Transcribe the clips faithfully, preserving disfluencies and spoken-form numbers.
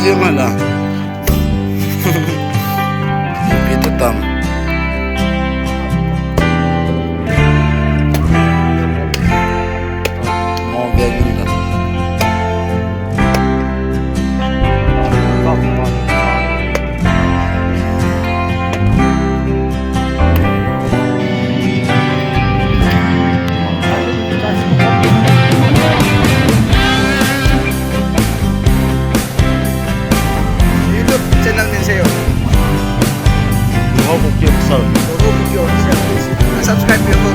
Jing hala. Ipi ta tam. Mo be yin da. YouTube channel min seiyo. Roho Kuki Official. Roho Kuki Official. Subscribe peh o.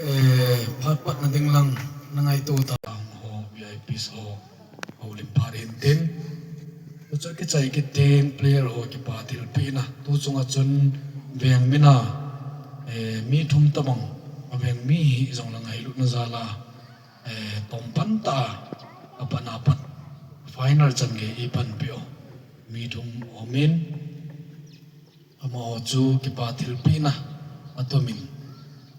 Eh, phat patna ding lang na ngaito ta ho, V I Ps ho, houlim phat hin tin. Tuchun kichai kit tin player ho kipa thilpehna. Tu chunga chun veng mina, eh, mi thum tabang, a veng mi hi jong lang ngailutna jal a, eh, tom pan ta a, a patna pat final chan gei i panpeh u. Mi thum um in. Amaho chu kipa thilpehna atomin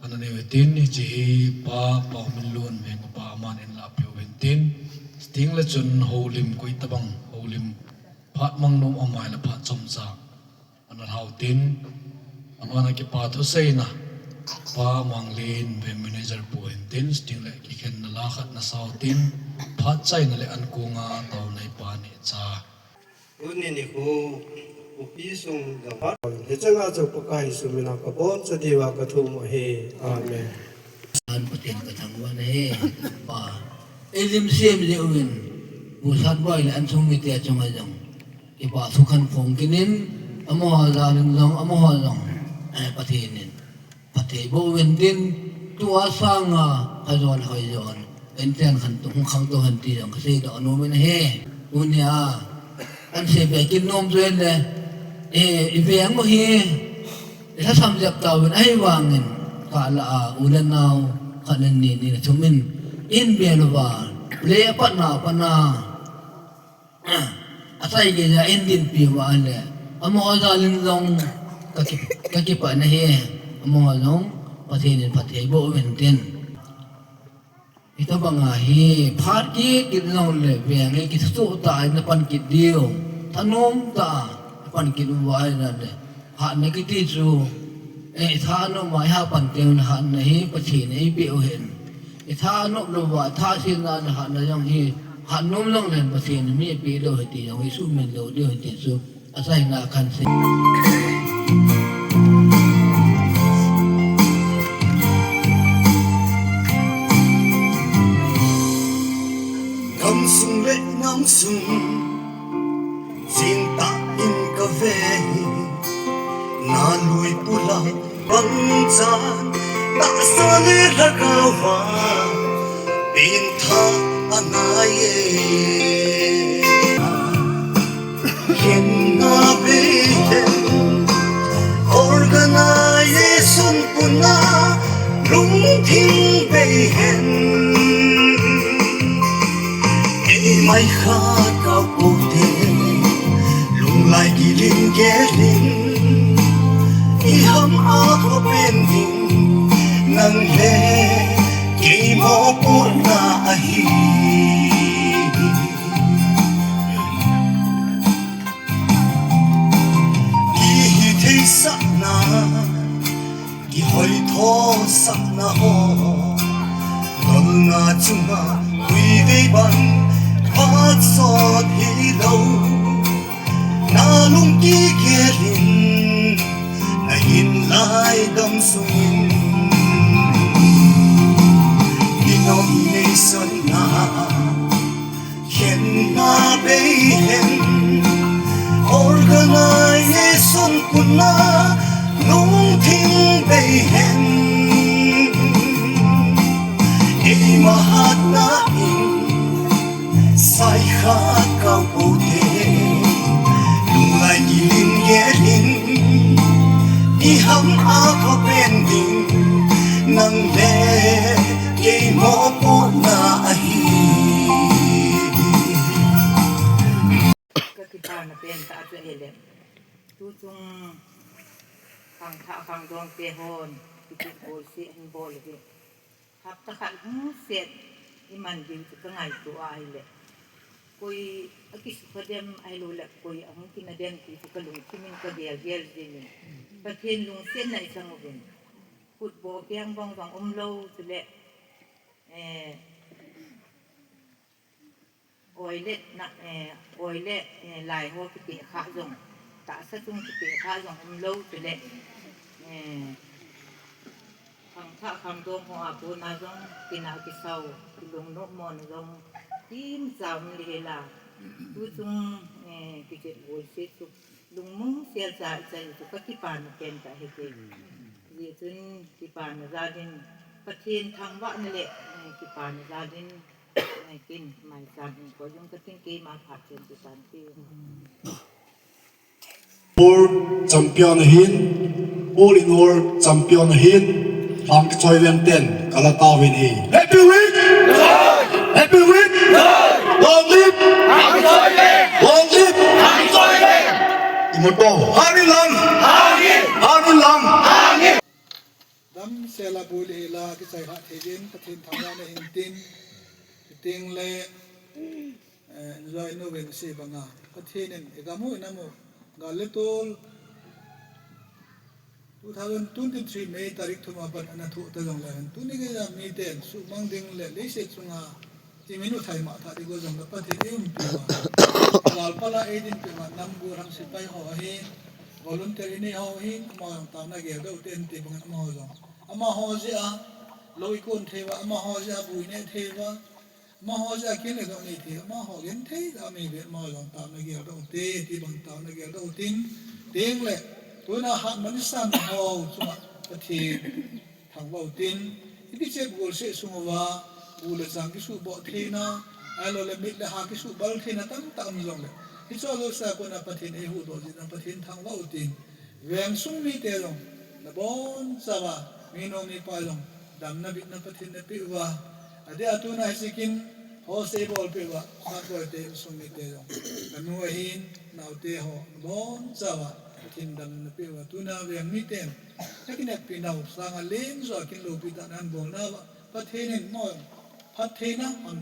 ana nei u hitin, hiche hi Pa Paominlun veng upa aman eina lahpeh u hitin, chuteng le chun houlim koi tabang, houlim phat mang nom um ahile phat chomcha ana lhau tin, aman a kipa thuseina Pa Manglin veng manager pu hitin, chuteng le kikhenna la khat ana sau tin, phat chaina le ankunga taona hi Pa Nehcha. Tuni nikho, khopi sung jong phat. Hiche nga chu Pakai Jesu mina kaboncha diuva kathum u ahi. Amen. An Pathen kathangvah in ahi. Pa, eilim sem jeh uvin, Pu Satboi le an sung mite chunga jong kipa thu kahin phong kit in, amaho jal in jong, amaho jong, eh, Pathen in phatthei boh uvin tin, tua sanga kajon hoi jon, inchen khan tu hung khangtou hen ti jong kasei doh nom in ahi. Tunia, an sei be kit nom chu ahile, eh, i veng u hi, i lhasam jep tauvin ahivangin, kah lah a, u le nao, khat le ni, ni le thum in, in be louva, le a patna, a patna, a chai gei a in dinpi uva ahile, amaho jal in jong kaki-, kakipah in ahi, amaho jong Pathen in phatthei boh uvin tin. Hitobang a hi phat kit kit jongle veng hi kithutoh tah in ana pan kit diu, thanom tah a pan kit uva ahile, hatna kiti chu, eh, i tha anop uva i ha pan teng le hatna hi Pathen in eipeh u ahin. I tha anop louva, i tha sena le hatna jong hi, hat nom jongle Pathen in mi eipeh lou ahi ti jong hi suhmil lou diu ahi ti chu achaina kahin sei. Gamsung le namsung chingtah in kave hi, na lui pula bangchan, tahsa le lhagao a pengthah angai e. Khenna bei hen, organization puna lungthim bei hen. Eimai kha kau poute, lunglai gilin gelin, iham a khopen ding, nang le kei mopohna ahi. Kihithei sahna, kihoitho sahna ho, tolnga chunga tuivei bang, phat sot hilou, na lung kigel in, na hinlai gamsung in, kinom Na lungthim bei hen, keima hatna in sai khat kau pute, lunglai kilim gel in, iham a pha pen ding, nang le kei mopohna ahi. Ka kipana pen tah chu ahile, tu chung khangthah khangdong te hon, kiti bol si ahin bol hi. Hapta khat hung set iman diu chu ka ngaito a ahile, koi akisukha dem ahilou le koi ahung kina dem ti chu ka lungthim in ka gel gel jing in. Pathen lungsetna ichang uvin. Football keng bang bang umlou chule, eh, Oi le na, eh, oi le, eh, lai ho kipeh kha jong, tahsa chung kipeh kha jong umlou chule, eh, khangthah khangdong ho a kona jong, kina kisau, kilungnom mona jong, kimcha um lheh la. Tu chung, eh, kichep gol se chu, lungmong sel cha, cha chu ka kipana pen tah ahi. Hijeh chun kipana jal in, Pathen thangvahna le, eh, kipana jal in, Kin, maicham in, ko jong ka ting keima phat chen ti tan ti. World champion ahin, all in all champion ahin, hang kichoi ven ten, kala tao vin hi. Happy win! Happy win! Long live! Long live! Imuto, hangin lang! Hangin lang! Damsel a bul hila kichai kha thei din, Pathen thangvahna hin tin, tin le, eh, enjoy nu ven si banga. Pathen in i gamu i namu, gal le tol. Two thousand twenty-three May tarik thum a pat ana thu ta jong le, tuni gei a mi ten sumang ding le, leiset chunga i min u thai ma tha di go jong le Pathen i umpi ma. Gal pala ei din pi ma, nam gu ram sipai ho ahi, volunteer i nei ho ahi, ama jong taona gel doh u ten ti bang ama ho jong. Ama ho jeh a, lou i kon thei uva, ama ho jeh a bu i neh thei uva, ama ho jeh a kin le doh nei thei uva, ama ho genthei a mi ve, ama ho jong taona gel doh u te, ti bang taona gel doh u tin, tin le, tuna hat man i san ho chunga Pathen thangvah u tin, i kichep gol seh sung uva, bu le chang kisuhboh theina, ahilou le mit le ha kisuhbal theina tamtah um jong le, hiche jouse a kona Pathen eihuhdoh jeh in Pathen thangvah u tin, veng sung mite jong, nabonchauva, minu mipa jong, damna bitna Pathen napeh uva, adeh a tuna hiche kin, ho sei bolpeh uva, Khanboi te insung mite jong, kanu ahin, naote ho, nabonchauva, Pathen damna napeh uva, tuna veng miten, nakineppi nau sanga leng jo a kin loupi tah nan bol nauva, Pathen in mo, phattheina, ham,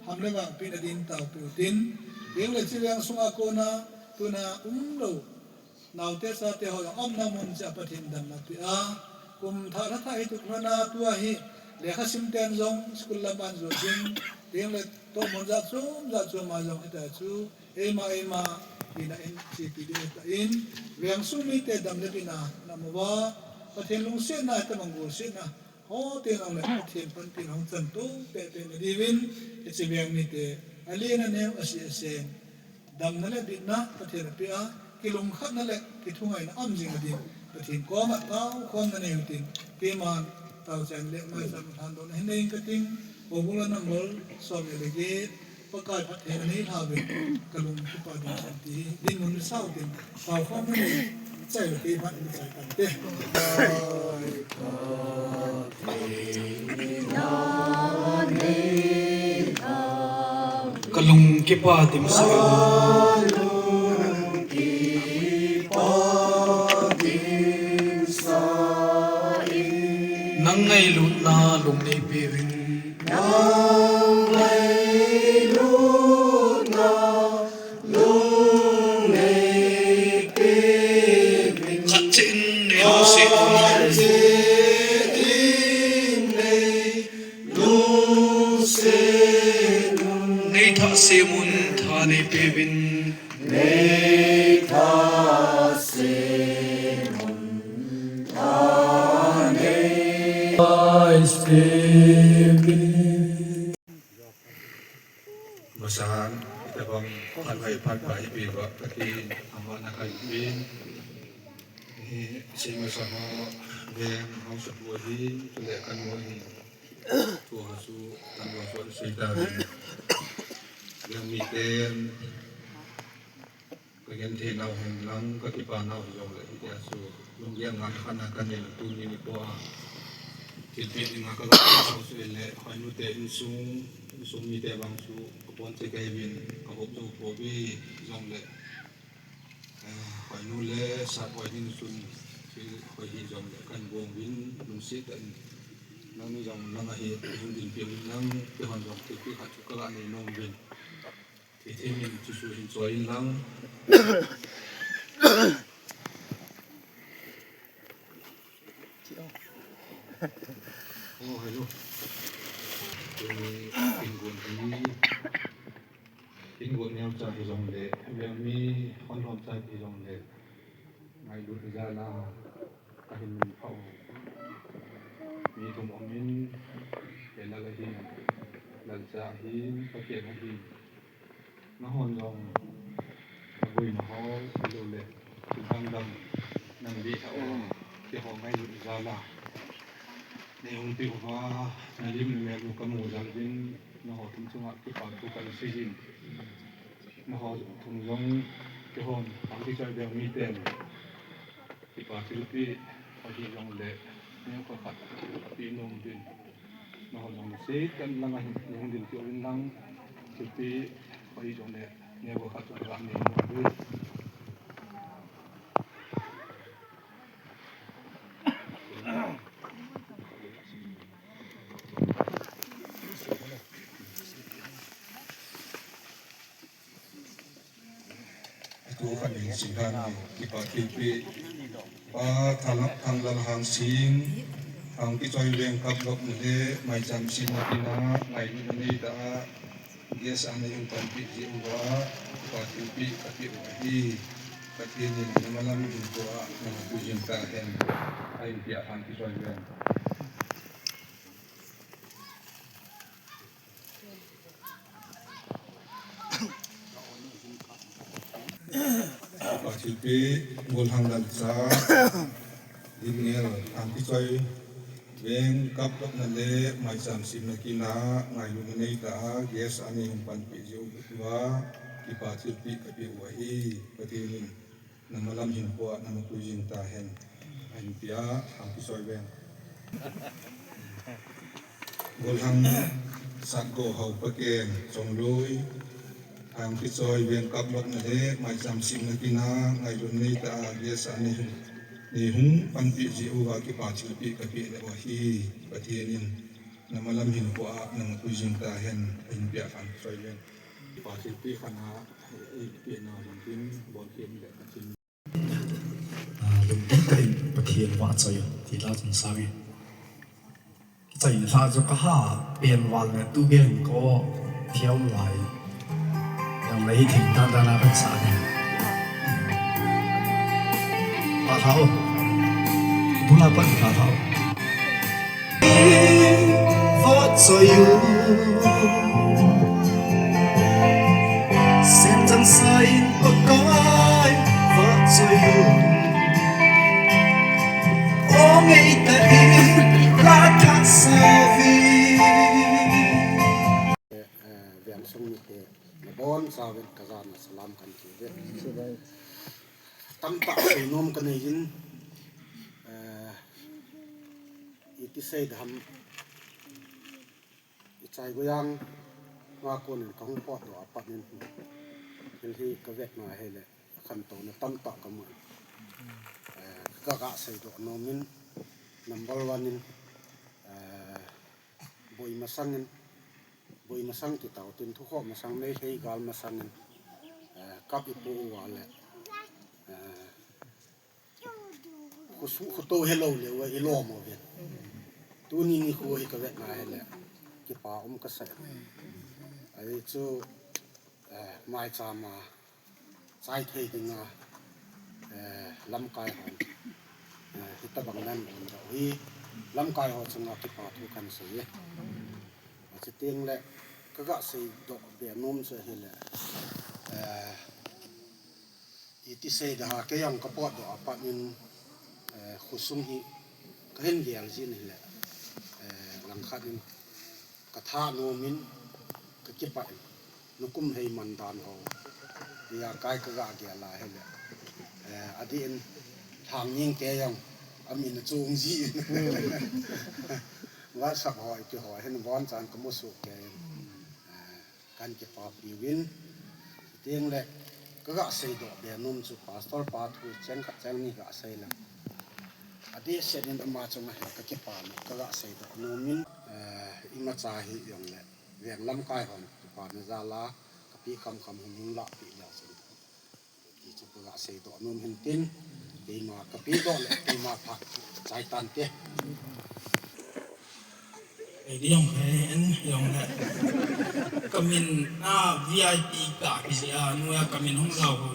ham le vangpeh na din taopeh u tin, tin le hiche veng sunga kona, tuna umlou, naote chate ho jong umna mun cheh a Pathen damna peh a, kum thah lha thah hi tuklhona tua hi, lekha sim ten jong school lam ahin jot ding, tin le tohmun jat chom jat chom a jong hita chu, eima, eima, hina in chepi ding ahitan, veng sung mite dam le bitna namu uva, Pathen lungsetna, hitabang golsetna, ho teng jong le Pathen panpina hung chan tou pehpeh na diuvin, hiche veng mite, alen aneo, asih aseng, damna le bitna Pathen apeh a, kilungkhatna le kithungaina um jing na din, Pathen koma taokhomna nei u tin, keiman taochaina le maicham thandohna hin nei ing kating, houbung la number som le get, Pakai phattheina nei lha uvin, kalung kipa dimset ti hi, dinmun sa u tin, taokhomna nei, chai le kei phat in chai tante. Kalung kipa dimset. Nang ngailutna lung neipeuvin. Khat cheh in nei lungset un. Nei thah sem un, tha neipeuvin. Masan, itabang phat vai phat vai ipi uva, Pathen, ama na kai pi. Hi, Sima Saha, Veng, Hausa Pua hi, Tule Kan Mo hi, Tua Hasu, Kan Mo Suan Sui Ta Veng, Veng Mi Ten, Ka Gen Thei Nau Hen Lang, Ka Kipa Nau Hi Jong Le, Hi Tia Su, Lung Gen Ngan Khan Na Kan Nen Tu Ni Ni Pua, Thil Pi Ni Nga Ka Ga Sa Su Le, Hoi Nu Te In Sung, In Sung Mi Te Bang Su, Ka Pon Che Kai Vin, Ka Hop Zo Po Bi, Jong Le, Hoi nu le sat hoi hin sun, hoi hi jong le kan gong vin, lungset tah in. Nang ni jong nang ahi, hung din piu in nang, kihon jong thilpi khat chu ka la nei nom vin. Thei thei min chu su hin choi in lang. Oh, hello. Kin gon hi. Kin gon neo cha hi jong le, veng mi hon hon cha hi jong le, ngailut jal a, ka hin min phau. Mi thum om in, he lal ahin, lal cha ahin, Pathen ahin. Nahon jong, na boina ho, silo le, thil dang dang, nang di tha o, keiho ngailut jal a. Nei hung pi uva, na lim le mel u ka mu jal vin, nangho thum chunga kipa thu kan sei jin. Nangho thum jong, keihon, ang kichoi deu mi ten. Kipa thilpi, ahi jong le, neo khat khat, api nom vin. Nangho jong sei kan lang ahin, nei hung din pi uvin lang, thilpi, ahi jong le, neo khat khat, api nom vin. Thu khat in sing dan ni, kipa thilpi. Pa Thang, Thanglal Hangsing, Hang Kichoi Veng kap lop na le, maicham sim na kin a, ngailutna nei ta a, guest a nei hung panpi jeh uva, kipa thilpi ka pe u ahi. Pathen in na malam hinkho a, na mapui jing ta hen. Ahin pi a Hang Kichoi Veng. Kipa thilpi, Golhang Lalcha, Dingel, Hang Kichoi Veng kap lop na le, maicham sim na kin a, ngailutna nei ta a, guest a nei hung panpi jeh uva, kipa thilpi ka pe u ahi. Pathen in na malam hinkho a, na mapui jing ta hen. Ahin pi a, Hang Kichoi Veng. Golhang Satgo Hau Paken, Chongloi, Hang Kichoi Veng kap lop na le, maicham sim na kin a, ngailutna nei ta a, guest a nei hung, nei hung panpi jeh uva kipa thilpi ka pe le u ahi. Pathen in na malam hinkho a, na mapui jing ta hen. Ahin pi a Hang Kichoi Veng. Kipa thilpi khat a, ei pe na jong tin, bol khem le ka chin. Ah, lungdei tah in Pathen vahchoi u, ti la chun sang e. Kichai lha chu ka ha, pen val le tu gen ko, thiam lai. Yang lei thing dan dan a kan sa ne. Pa thao. Bula pan pa thao. Vahchoi u. Semchang sa in Pakai vahchoi u. O ngei tah in la thah sa vi. Eh, veng sung mite, nabon chauvin ka jana salam kan ti uve. Tamtah seinom ka nei in, eh, iti sei ding ham, i chai goyang nga konin ka hung potdoh a pat in, thil hi ka vet na hile, khantouna tamtah ka mu in, eh, ka ga seidoh nom in, number one in, eh, boi masang in, boi masang ti tau tin, thukhoh masang, Meitei gal masang in, eh, kap i po uva le, eh, khusu khuto helou le uva i lom uvin. Tuni nikho hi ka vet na hile, kipa um ka sa. Ahi chu, eh, maicham a, chai thei dinga, eh, lamkai hon, eh, hitabang nan umdoh hi, lamkai ho chunga kipa thu kan sei e. Achuti le, ka ga seidoh be nom chu ahile, eh, iti sei ding ham, kei jong ka potdoh a pat in, Eh, khosung hi kahin gel jin ahile, eh, langkhat in katha nom in, kakipah in, nukum hei man dan ho, tia kai kaga gel a ahile, eh, adeh in Lhangning te jong amin achung jin. WhatsApp ho, ipi ho hin abonchan kamu soh kei in. Eh, Kahin kipapi uvin, chuteng le kaga seidoh be nom chu pastor pa thu cheng khat cheng ni ga sei le, adeh seh in ama chunga hin kakipana kaga seidoh nom in, eh, imacha hijongle veng lamkai hon kipana jal a kapeh khamkham hung hung lahpeh leu chun, ti chu kaga seidoh nom hin tin, keima kapehdoh le keima phat chai tante. Eidi jong he, en jong le. Kamin a V I P ka kiji a, noiya kamin hung lau ho.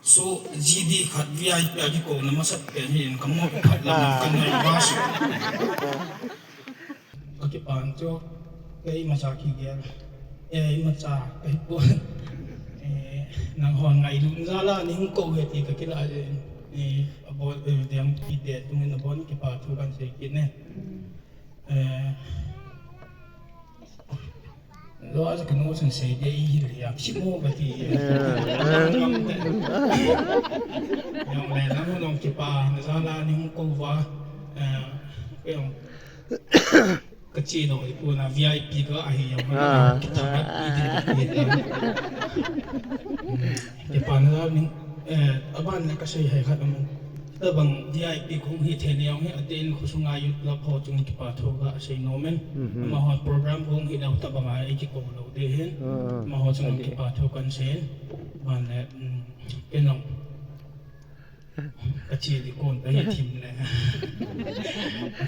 So, G D khat V I P a kikouna masapen hi in kamu phat lam kanei ba su. Kakipan chu, kei imacha kigel. Eh, imacha, kahipon. Eh, nanghon ngailut jal a nei hung kou e ti kakilah jin. Eh, abon, eh, diam kide tungin abon kipa thu kahin sei kit e. Eh, lo a kanu chun sei ding ahi le, sim mo kati. Jong le, nang jong kipana jal a nei hung kou uva. Eh, kei jong kache doh ipon a V I P ka ahi jong. Ah. Kitha pi de. Kipana jal a nei, eh, aban le kasei hei khat aum. Tabang V I P kahung hi thei na jong hi, adeh in khosunga youth club ho chunga kipa thu kasei nom in. Mhm. Amaho program kahung hi lou tabang a eikikou lou ding ahin. Ah, ah. Amaho chunga kipa thu kahin sei in. Aban le, um, kei jong kache ding kon ta hi thim le.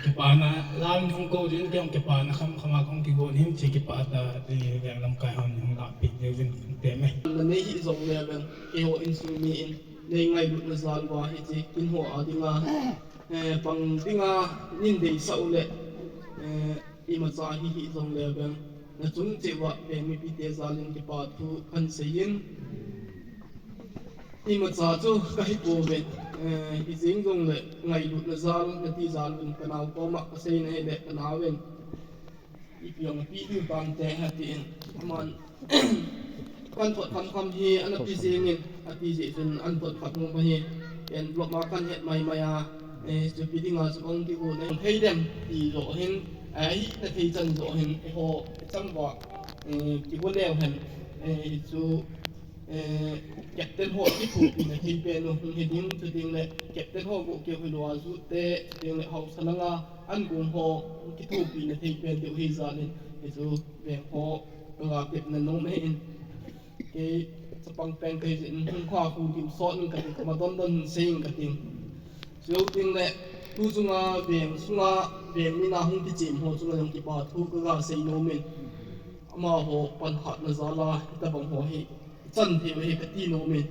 Kipana jal a hung kou ding, kei jong kipana khamkham a kahung kigon hin, che kipah ta, eh, veng lamkai hon hung lahpeh ding uvin kahin tem e. Na nei hih jongle veng, keiho insung mi in. Nei ngailutna jal uva hiche kin ho a dinga, eh, pang dinga nei deisah u le, eh, imacha hi hih jongle veng, nachung cheh uva veng mipite jal in kipa thu kahin sei in. Imacha chu kahi pouve, eh, hijeng jongle ngailutna jal nati jal uvin kanao koma kasei na ahile kanao in. Ipi jong api diu tante ha tin, aman, kahin thot khamkham hi ana pi jeng in, ati jeh chun kahin thot khamkham hi, en block ma kahin het maimai a, eh, chupi dinga chu kahung kigon e, thei dem ti joh hin, eh, hina thei chan joh hin, eiho, chang uva, eh, kigo leu hen, eh, chu, eh, captain ho kithopina thei pen u hung hi ding, chuteng le captain ho bou keu hilou a ju te, chuteng le haosa langa an gong ho kithopina thei pen diu hi jal in, hichu veng ho kaga tepna nom ahin. Kei chapang pen kahi jeh in hung kha khu gim sot in kati, kama don don sei in kati. Chuteng le tu chunga veng sunga veng mina hung kichem ho chunga jong kipa thu kaga sei nom in. Amaho pan hatna jal a hitabang ho hi chan thei u ahi kati nom in.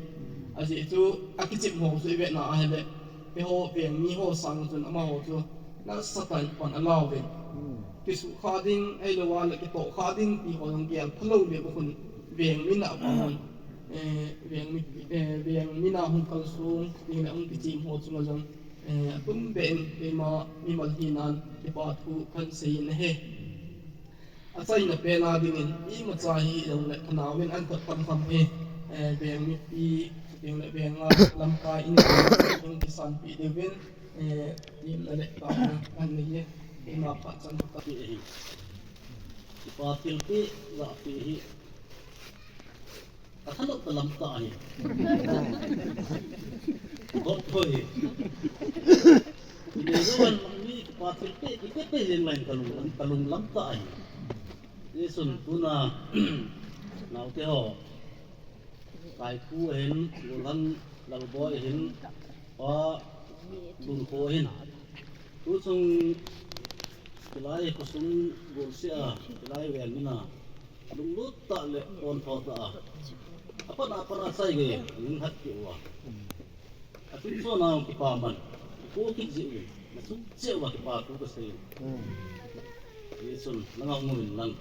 Ajeh chu akichem ho chu ivet na ahile, keiho veng mi ho sang chun amaho chu nasatah in pan alau vin. Hmm. Kisukha ding, ahilou le kitohkha ding ti ho jong gel phalou le bou khun veng mina pang hon, eh, veng mi, eh, veng mina hung kalsong, ti le hung kichem ho chunga jong, eh, atum beh in keima mimal hinan kipa thu kahin sei in ahi. Achaina pen a dingin, imacha hi jongle, kanaovin an thot khamkham hi, eh, veng mipi, chuteng le venga lamkai in, hung kisanpi diuvin, eh, temna le taona kanei e, ima phat chan khat ahi. Kipa thilpeh, lahpeh hi. Kathanop talam tah ahi. Gop thoi. Ileijo van mi kipa thilpeh, thilpeh jeng lai in kalung, kalung lam tah ahi. Hijeh chun tuna, naote ho. Kaiku ahin, Lulhang Lalboi ahin, Pa Lunkho ahin. Tuchung hilai khosung golseh a, hilai veng mina. Lunglut tah le pontho tah a. Apat apat a chai gei, ning hat kit uva. Atun chon a kipa man. Ipo kit jeh uvin. Nachung cheh uva kipa thu kasei. Hijeh chun, nanga hung uvin lang.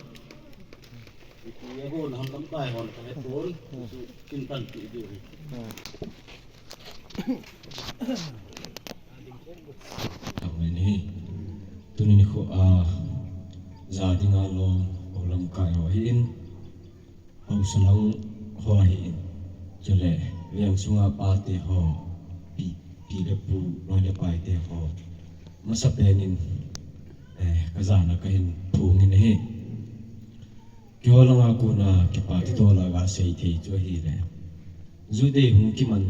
Ipi a go na ham lamkai hon kahet pon. Chu kin tan ti diu hi. Hmm. kai ho hi in, hausa lang ho hi in, chule veng sunga pate ho, pi, pi le pu, loi le pai te ho, masa penin, eh, kajana kahin phongin ahi. Keiho langa kona kipa thudol a kasei thei chu ahile, Youth Day hung kiman,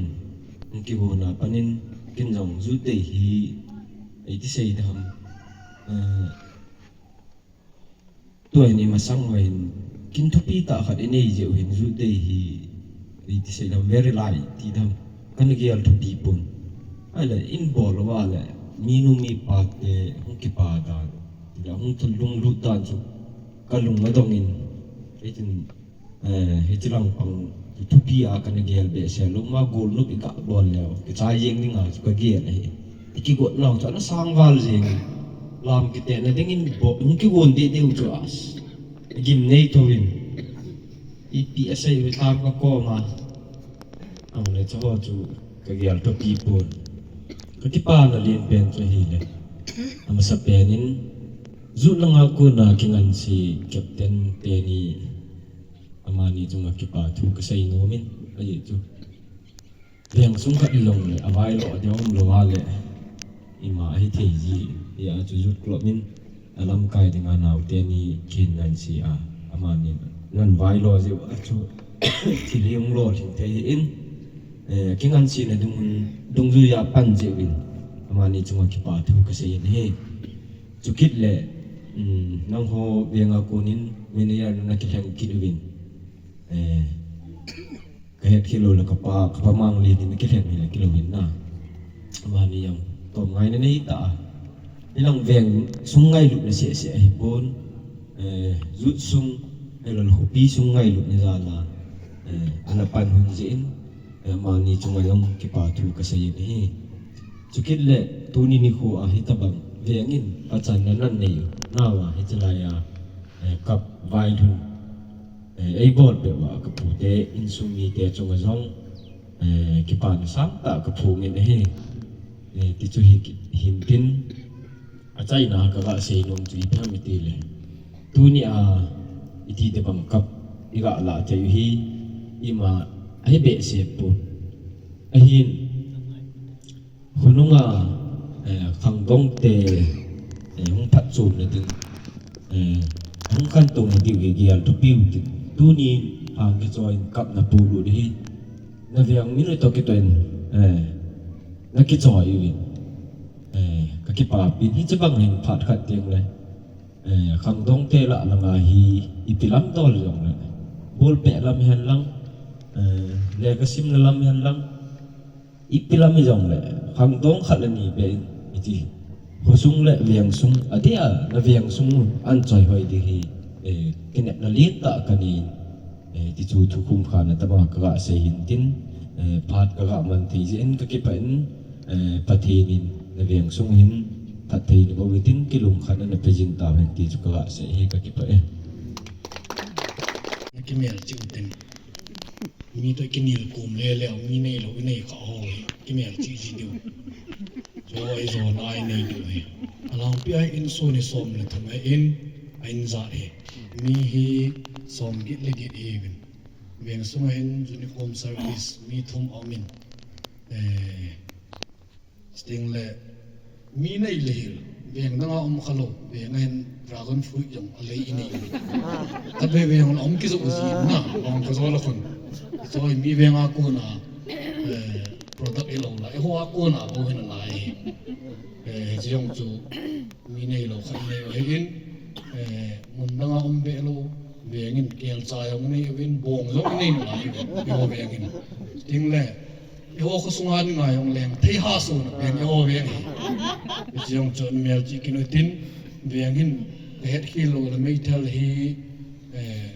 hung kigona panin, kin jong Youth Day hi, iti sei dam, eh, tua hin imasang uva hin, kin thupi tah khat inei jeh u hin Youth Day hi, iti sei dam, very light ti dam, kana gel thupi pon. Ahile, in bol uva le, minu mipa te hung kipa dan, tile hung thulhung lut dan chu, kalung adongin, hitin, eh, hiche lang pang, thupi a kana gel behseh lou, ama golnop iga bol leu, kichai jeng dinga chu kagel ahi. Ikigot nau chu ana sangval jeng. Lam kitehna dingin bol, hung kigon deh deh u chu as. Gimnei thouvin. Ipi asei u tam kakom a. Ahile chuho chu kagel thupi pon. Kakipana lenpen chu ahile, amasa penin, Youth langa kona kingansei captain teni, amani chunga kipa thu kasei nomin, ajeh chu, veng sung khat hijongle, availou adeh umlou a le, ima ahithei ji, hia chu Youth Club in, alamkai dinga naote ni kingansei a, amani ngan vailou jeh u a chu, thil hi hung lolhing thei ahin, eh, kingansei na dung, dungjuia pan jeh uvin, amani chunga kipa thu kasei in ahi. Chukit le, um, nangho venga konin manager na kilheng kit uvin, eh, kahet khel lou le kapa, kapa Manglin in kilheng hile kilou hin na. Amani jong tom ngaina nei ta a. Hilang veng sung ngailutna seh seh ahipon, eh, Youth sung, ahilou le khopi sung ngailutna jal a, eh, ana pan hon jeh in, eh, amani chunga jong kipa thu kasei in ahi. Chukit le tuni nikho a hitobang veng in pachatna nanei u nauva hiche laiya, eh, cup vailhun, eh, eibolpeh uva kapute insung mite chunga jong, eh, kipana sangtah kaphongin ahi. Eh, tichu hi ki-, hintin, achaina kaga sei nom chu ipi ham itile, tunia iti tobang cup iga lah thei u hi ima ahi behseh pon. Ahin, khonunga, eh, khangdongte, eh, hung phatchomna ding, eh, hung khantouna diu hi gel thupiu tin, tunin hung kichoiyin cup napolut hi, naveng minu toh kitoh in, eh, nakichoi uvin, eh, kakipapin, hiche bang hin phat khat tengle, eh, khangdongte lah langa hi ipi lam dol jongle, bolpeh lam hen lang, eh, lekha simna lam hen lang, ipi lam hijongle, khangdong khat le ni beh in, iti, khosung le vengsung, adeh a, naveng sung u, ahin choihoi ding hi, eh, kinepna lentah kanei in, eh, tichu thukhum khana tobanga kaga sei hintin, eh, phat kaga man thei jeh in kakipah in, eh, Pathen in naveng sung hin phatthei nabol hitin kilungkhatna napeh jing tauhen ti chu kaga sei hi kakipah e. Nakimelchih utin. Mi toh kinelkom lele, mi neilou, inei kha ho hi, kimelchih ji diu. Chu ijona inei diu hi. Alangpi a insung hi som le thum ahin, a injat hi. Mi hi somget le get ihiuvin. Veng sunga hin uniform service mi thum aumin. Eh, Chutengle, mi nei le hil, veng danga um khalou, veng a hin dragon fruit jong alei inei. Khatvei veng a um kijou jin na, vang kajol a khun. Choi mi venga kona, eh, product hilou la, eiho a kona bou hin alai. Eh, hiche jong chu, mi neilou khat nei u ahin, eh, mun danga um behlou, veng in kelcha jong nei uvin, bong jong nei nalai uvin, eiho veng in. Chutengle, eiho khosunga dinga jong leng thei hahsona pen eiho veng hi. Hiche jong chu melchih kit utin, veng hin kahet khel lou le meithal hi, eh,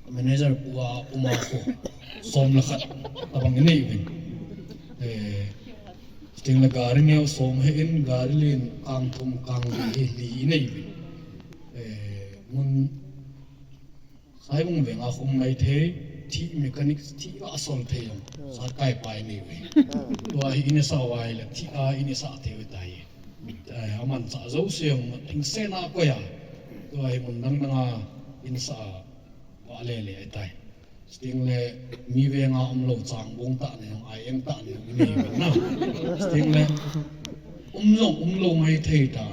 manager pu a uma kho som le khat tabang inei uvin. Eh, chutengle gari neo som ahin, gari len kang thum kang li hi li inei uvin. Eh, mun Saibung venga khum maithei, thih mechanic, thih asol thei jong, satkai pa inei uve. Tua hi inei sah uva ahile, thih a inei sah thei u ahitai. Eh, amanchah jouse jong, thingsetna akoi a. Tua hi mun dang danga, Insa a, va lele ahitai. Sting le mi venga umlou chang bong tah ni jong, ai eng tah ni jong, ni na. Sting le um jong umlou maithei ta,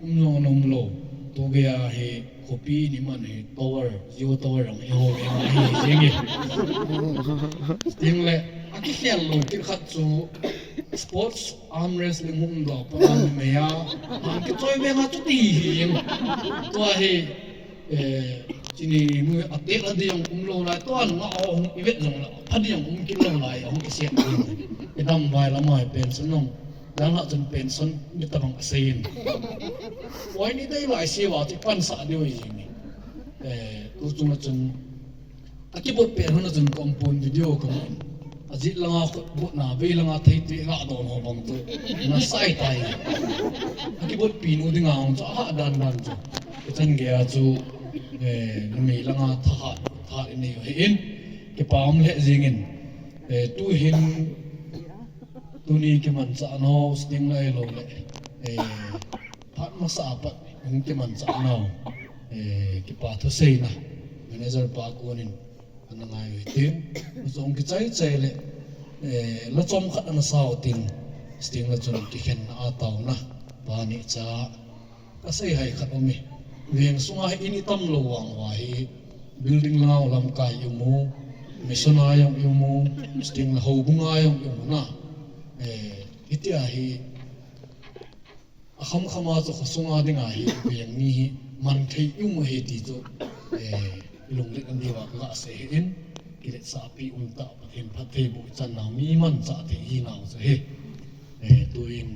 um jong umlou. Tu gei a hi khopi ni man hi tower, Jio tower jong i ho venga hi jing e. Sting le, akikhel lou kit khat chu sports arm wrestling hung doh pa an mei a, an kichoi venga chuti hi jing. Tua hi, Eh, chini mu atel adi jong umlou lai, tua nunga ahung i vet jong la, pha di jong um kit lou lai, ahung i siat di. I dam vai lam a hi pension jong, dan la chun pension mi tabang asei in. Oi ni dei lai se va chu i pansah diu ahi jing e. Eh, tu chunga chun, akibot pen hon a chun ka um pon video ka mu in. Ajit langa khut botna, vei langa thei tui ga don ho bang chu. Na sai tai. Akibotpi nu dinga hung chu, aha dan dan chu. Kichan gei a chu, eh, numei langa thahat, thahat i nei u ahin, kipa um lheh jing in, eh, tu hin, tuni kimanchah nau, Sting le ahilou le, eh, phat masa a pat hung kimanchah nau, eh, kipa thuseina, manager pa konin, ana ngai u hitin, jong kichai chai le, eh, la chomkhat ana sa u tin, Sting le chun kikhenna a taona, pa ni cha, Ka sei hai khat um e. Veng sunga hi in i tam lou vang uva hi building langa lamkai i um u, mission a jong i um u, Sting le houbung a jong i um u na. Eh, hitia hi a khamkham a chu khosunga dinga hi veng mi hi man thei i um u ahi ti chu, eh, i lunglet na diuva ka ga sei ahin, kiletsahpi um tah, Pathen phattheiboh i chan nau mi manchah thei hi nau chu ahi. Eh, tuin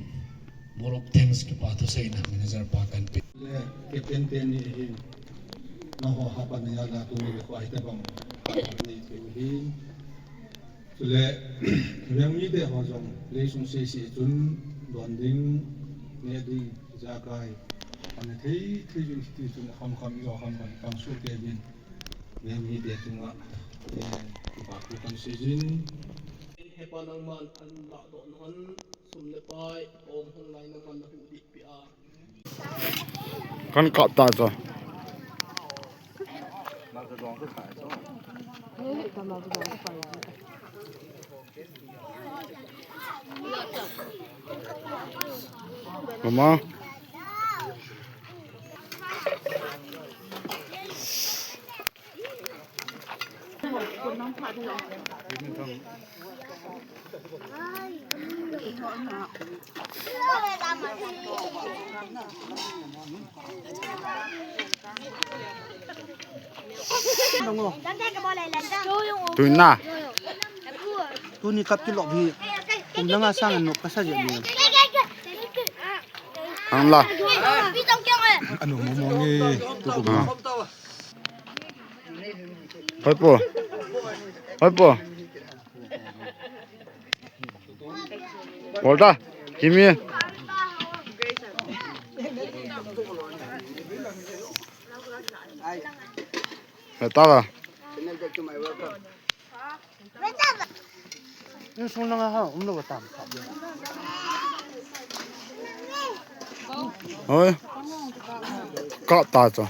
Vote of thanks kipa thuseina manager pa kan pe. Le, captain teni ahin. Nangho hapan a la tuni le koi tabang. Ni tu ahin. Chule, veng mite ho jong, leisung sese chun, don ding, ne ding, jakai. Ana thei, thei jin ti chun, kham kham, jo kham kham, kam su te jin. Veng mite chunga, eh, kipa thu kan sei jin. Hepa nangman an lahdoh nahon. Sum le pai, om hung lai nangman na huhdih peh a. Kan kap ta chu. Mama. Tuina. Tuni kap kilop hi. Kum danga sang an nop kasa je ni. Ang la. Anu mo mo ngi. Tu ko ma. Hoi po. Hoi po. Volta. Kimi. Heta la. Insung nanga ha, umlou tam. Hoi. Kap ta chu.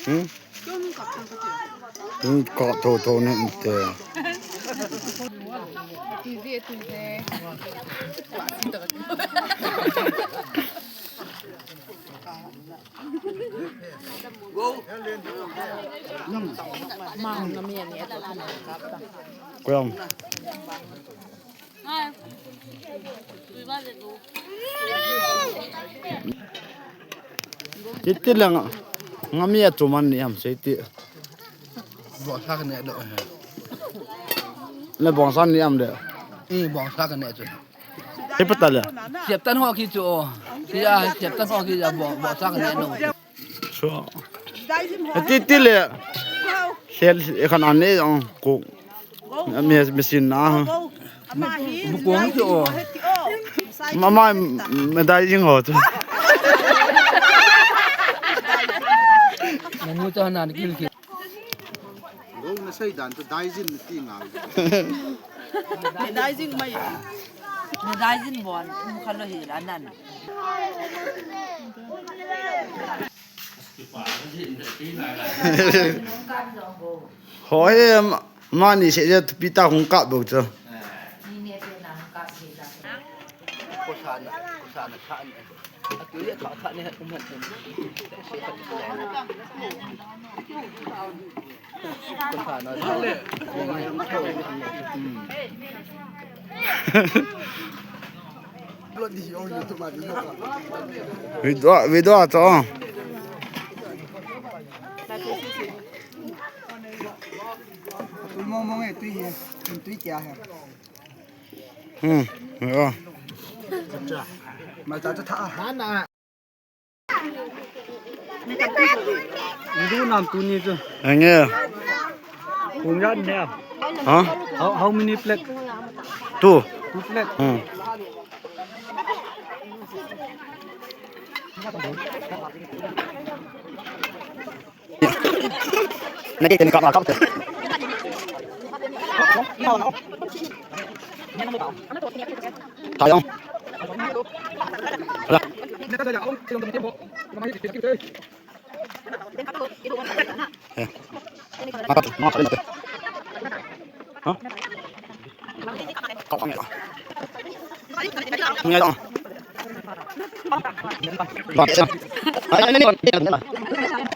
Hmm? Hmm, kap tho tho ni te. Koyam. Iti lang ngami a tuman ni am sei ti. Bongsak ne do he. Le bongsak ni am de. Eh, bongsak ne chu. He patale. Siap tan ho ki chu. Ya, siap tan ho ki ya bo, bongsak ne do. Chu. Ti ti le. Sel e khan an ne jong ko. Mi, mi sin na. Bu kong chu. Mama, medai jing ho chu. Nanu chu nan kil kil. Go na sei dan chu daijin na ti ngal. Daijin mai. Daijin bon, um khan lo hi la nan. Hoi, mani se je pita hung kap bou chu. Video, video to. Tui mong mong e, tui hi, tui kya hai? Hmm, yo. Mai ta ta tha. Ndu nam tu ni chu. Ange. Kung yan ne. Ha? How, how many plate? Two. Two plate. Hmm. Nake teni kap kap te. Tayong. Ala. Eh. Maka tu, maka tu. Ha? Kau kami tu. Ni tu. Ba, sa. Ai, ai, ni, ni, ni.